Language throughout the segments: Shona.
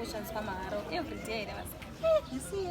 Ndoshandiswa mahara every day here vasikana? You see?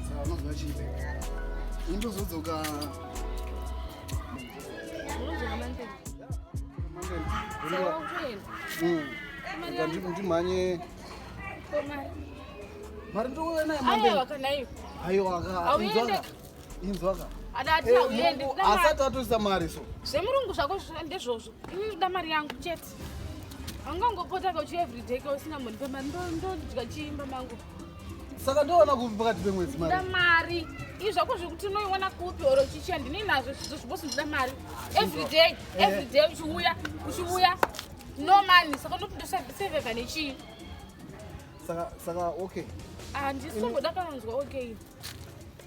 Saka unozwa chii? Indozodzoka. Ndimhanye. Mari ndouya nayo mambe. Aiwa kana iyo. Aiwa ka. Inzwaka. Inzwaka. Adati hauendi. Asati atoisa mari so. Zvemurungu zvako ndezvozvo. Ini ndoda mari yangu chete. Haungangopota ka uchi everyday ka usina munhu pemari ndodya chiimba mangu. Saka ndoona kupi pakati pemwedzi mari? Ndoda mari. Izvi zvako zvekuti unoiwana kupi oro chichi handinei nazvo zvizo zvibosi ndoda mari. Everyday, everyday uchiuya, uchiuya. No money. Saka ndoti ndosevhevha nechii? Saka saka okay. Handisongoda kana kunzwa okay.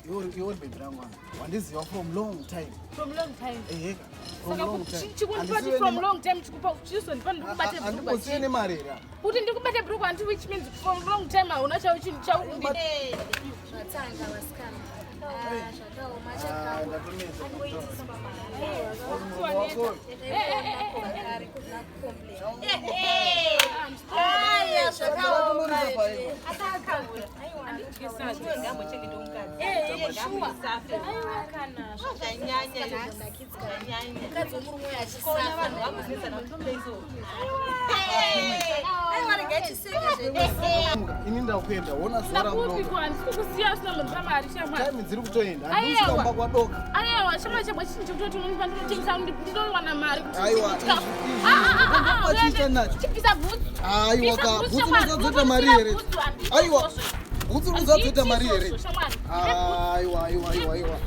Iwe iwe baby rangu ana. Wandiziva from long time. From long time. Ehe. From Saka long time. chikundipati from long time chikupa chizondipa ndikubate bhurugwa. Andikusiye nemari here? Kuti ndikubate bhurugwa anti which means from long time hauna chau chinhu chaukundi. Zvatanga vasikana. Ah, zvakaoma chakaoma. Ari kuda kucomplain. Aya, zvakaoma. Mukadzi wemurume uyu achisafa. Aiwa, regai tiseke zvedu. Ini ndakuenda wona zuva Ndakupi rangu. ko handisi kukusiya usina munhu pamari shamwari. Time dziri kutoenda. Aiwa. Handisi kumba kwadoka. Aiwa, shamwari chebwa chinhu chekutoti unonipa ndinotengesa ndinowana mari kuti Aiwa, nditenge chikafu. izvi- Ah, ah, ah, ah, izvi wachiita uende. nacho. Chibvisa bhutsu. Aiwa Bvisa ka bhutsu, bhutsu shamwari. unozoita mari here? Bhutsu, handiti Aiwa. izvozvo. Bhutsu unozoita mari here? Handiti izvozvo, shamwari. Ndipe bhutsu. Aiwa aiwa aiwa aiwa.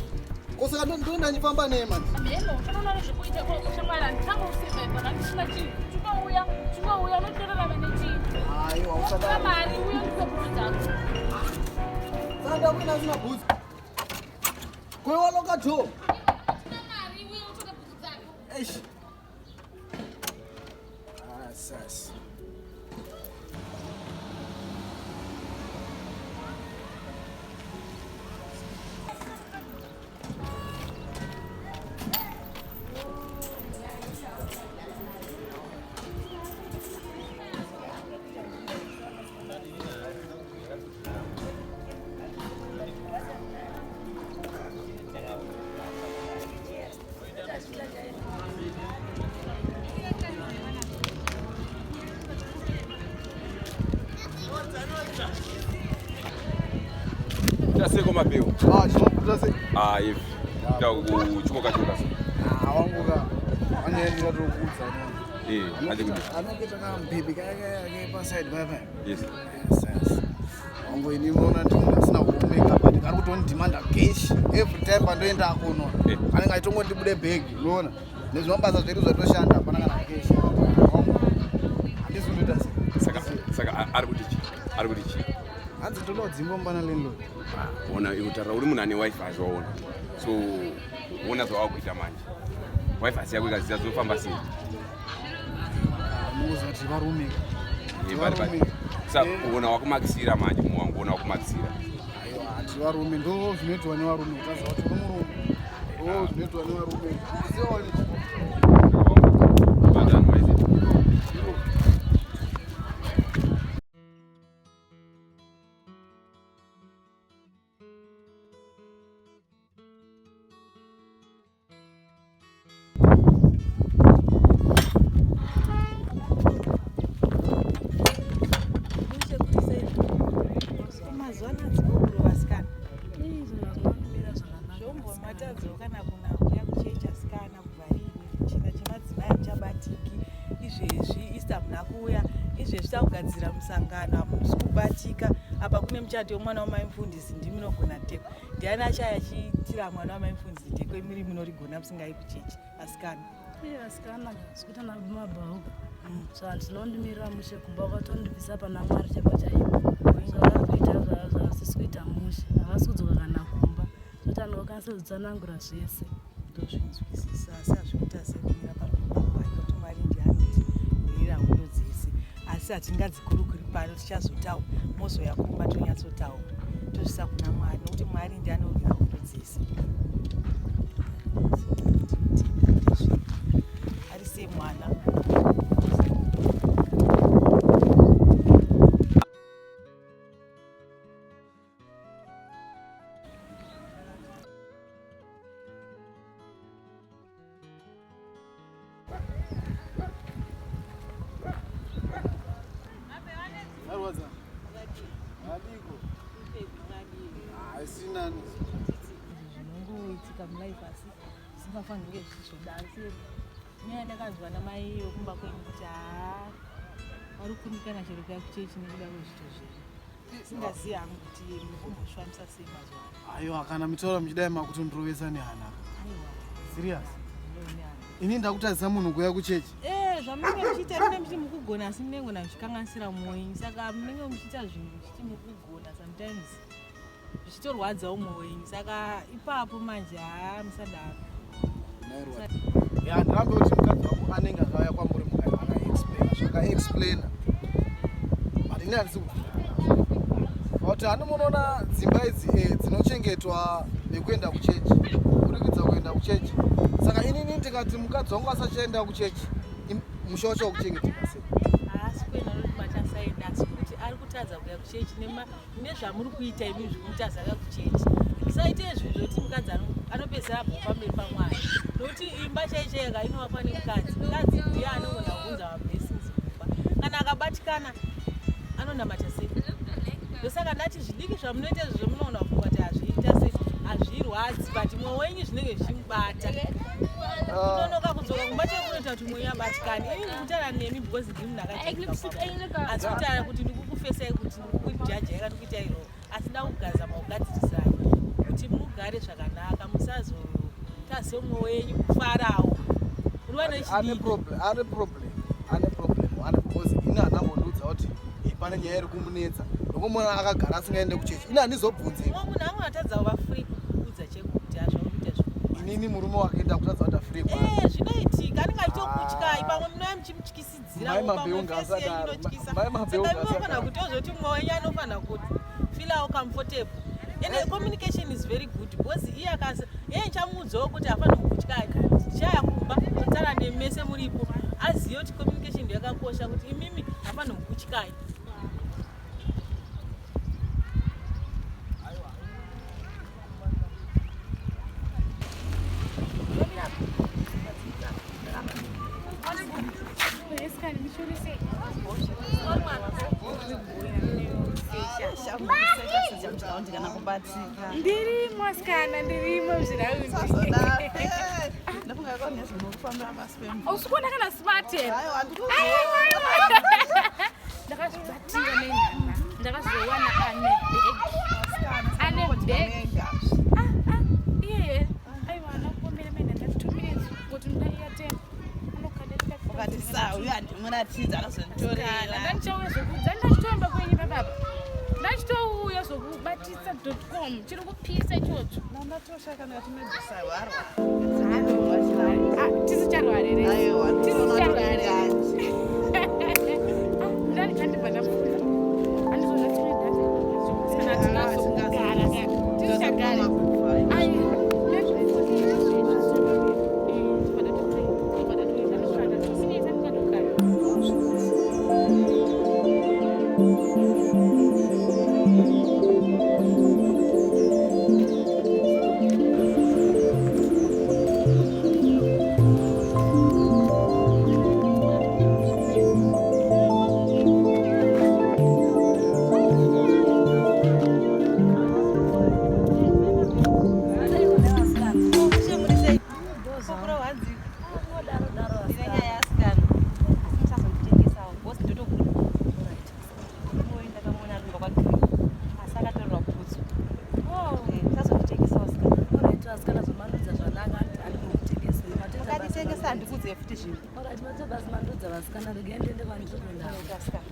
Ko saka ndoenda ndifamba nei manje? Mheno, unoona nezvekuita ikoko shamwari handitanga kusurvive handisina chinhu. Chinouya, chinouya unotorarama nechii? Aiwa Unotora usadaro. mari uye ndipe bhutsu dzako. Saka ndakuenda asina bhutsu. Kwewa loka to. Unotora mari uye utore bhutsu dzako. Eish. Ah, sas. Taseko mabeu. Ah, chinokuta sei? Ah, if. Takuchimoka choka so. Ah, wangu ka. Ane ndinotokuudza. Eh, ande kuti. Anenge takambhebhi kaya kaya kaya paside paya paya. Yes. Yes, yes. Wangu ini unoona ndi munhu asina kuomeka but kari kutondimanda cash every time pandoenda kuno. Eh. Anenge achitongondibude bhegi, unoona? Nezvimabasa zvedu zvatoshanda hapana kana cash. Wangu. Handisi kundoita sei. Saka saka ari kuti chi? Ari kuti chi? Hanzi ndoda kudzingwa mumba nalandlord. Ah, Ona iwe tarira uri munhu ane wifi zvaona. So ona zvawakuita manje. Wifi asi yako ikaziva zvofamba sei. Mungoziva kuti varume. Eh, vari vari. Saka ona wakumakisira manje muwangu ona wakumakisira. Aiwa, hati varume ndo zvinoitwa nevarume kutaziva kuti uri murume. Ndo zvinoitwa nevarume. Kuziva wani chipo. Batano wese. Mazuva ano dzikokuro vasikana zvombomatadzawo kana kuna kuya kuchechi asikana kubva rini china chemadzimai hamuchabatiki izvezvi easter muna kuuya izvezvi takugadzira musangano hamusi kubatika apa kune muchato wemwana wamai mufundisi ndimi munogona dheko ndiani achaya achiitira mwana wamai mufundisi dheko imiri munorigona musingai kuchechi asikana Iye vasikana zvikuita namabhauka saka ndinondimirira mushe kumba kwatondibvisa pana mwari chaipo chaipo zvavari kuita zvavasisi kuita mushe havasi kudzoka kana kumba zvoti anokwanisa kuzvitsanangura zvese ndozvinzwisisa asi hazvikuita sekumira pamberi pamwari nokuti mwari ndiye anotirwira hondo dzese asi hatingadzikurukuri pano tichazotaura mozouya kumba tonyatsotaura tozvisa kuna mwari nokuti mwari ndiye anorwira hondo dzese ari sei mwana Arwadza. Adiko. Haisina. Zvinongoitika mulife asi zvisingafaniri kunge zvichizodaro. Nyaya yandakanzwa namai vekumba kwenyu kuti haa vari kukunikana chero kuya kuchechi nekuda kwezvito zvenyu. Singazivi hangu kuti mukumbozvifambisa sei mazuva ano. Aiwa kana mitaura muchidai makutondirovesa nehana. Aiwa. Serious. Ndinoona. Ini ndakutadzisa munhu kuuya kuchechi. Eh, zvamunenge muchiita munenge muchiti mukugona asi munenge na muchikanganisira mwoyo saka munenge muchiita zvinhu muchiti mukugona sometimes zvichitorwadza umwe wenyu saka ipapo manje haa musadaro. Ya ndirambe kuti mukadzi wangu anenge akauya kwamuri mukati akaexplaina zvakaexplaina. But ini handisi kubvira. Kuti hani munoona dzimba idzi dzinochengetwa nekuenda kuchechi. Kuburikidza kuenda kuchechi. Saka inini ndikati mukadzi wangu asachaenda kuchechi, musha wacho wakuchengeteka sei? Haasi kuenda nokuti machasaenda asi kuti ari kutadza kuya kuchechi nezvamuri kuita imi zvekutadza kuya kuchechi. Musaite zvinhu zvekuti mukadzi anopedzisira abva pamberi paMwari nokuti imba chaiyo inovakwa nemukadzi. Mukadzi ndiye anogona kuunza mablessings mumba. Kana akabatikana anonamata sei? Ndosaka ndati zvidiki zvamunoita izvozvo munoona kufunga kuti hazviita sei hazvirwadzi but mwoyo wenyu zvinenge zvichimubata. Kunonoka kudzoka kumba chaiyo kunoita kuti mwoyo abatikane. Ini ndikutaura nemi because ndiri munhu akajairika. Asi kutaura kuti ndikukufesai kuti ndikukujajai kana kuita iro asi nda kugadzira makugadzirisai kuti mugare zvakanaka musazotadze mwoyo wenyu kufarawo. Uri vana Ane vechidiki. problem, ane problem, ane problem one because ini handambondiudza kuti pane nyaya iri kumunetsa. Ndokumona akagara asingaende kuchechi. Ini handizobvunzi. Mumwe munhu angatadza kuva free kukuudza chekuti hazvauri kuita zvikurwadza. Inini murume wake ndakutadza kuti afree kwa. Zvinoitika anenge achitokutyai pamwe munouya muchimutyisidzira Mai pamwe Mabeu face yenyu ngaasadaro. inotyisa. Mai Mabeu Saka imi munofanira ngaasadaro. kuti ozoti mumwe wenyu anofanira kuti feelawo comfortable. And communication is very good because iye akasa iye ndichamuudzawo kuti hafaniri kukutyai. Ndichaya kumba totaura nemi mese muripo azive kuti communication ndiyo yakakosha kuti imimi hafaniri kukutyai. Ndirimo asikana, ndirimo zviraundi. Usikuona kana smart here? Aiwa, aiwa. Ndakazvibatira nenhama. Ndakazowana ane bag. Ane bag. Ah, ah, iye. Aiwa, anakuomera mene ndati 2 minutes kuti ndaiya 10. Anokanda Ukati sa uyu handimuratidza anozonditorera. Ndandichauya zvokudza, ndachitoamba kwenyu papapa. Ndachitouya zvokubatisa.com chiri kupisa ichocho. Ah, tisicharwarere. Tisicharwarere. Ah, ndandibva ndapfuura. Handizona tine data. Kana tinazogara. Tisichagare. Ai, Asikana zvomandudza zvanaka andikutengesei. Ukatitengesa handikuudze futi zvinhu. Alright, matobasi mandudza vasikana regai ndiende kwandiri kuenda. Asikana.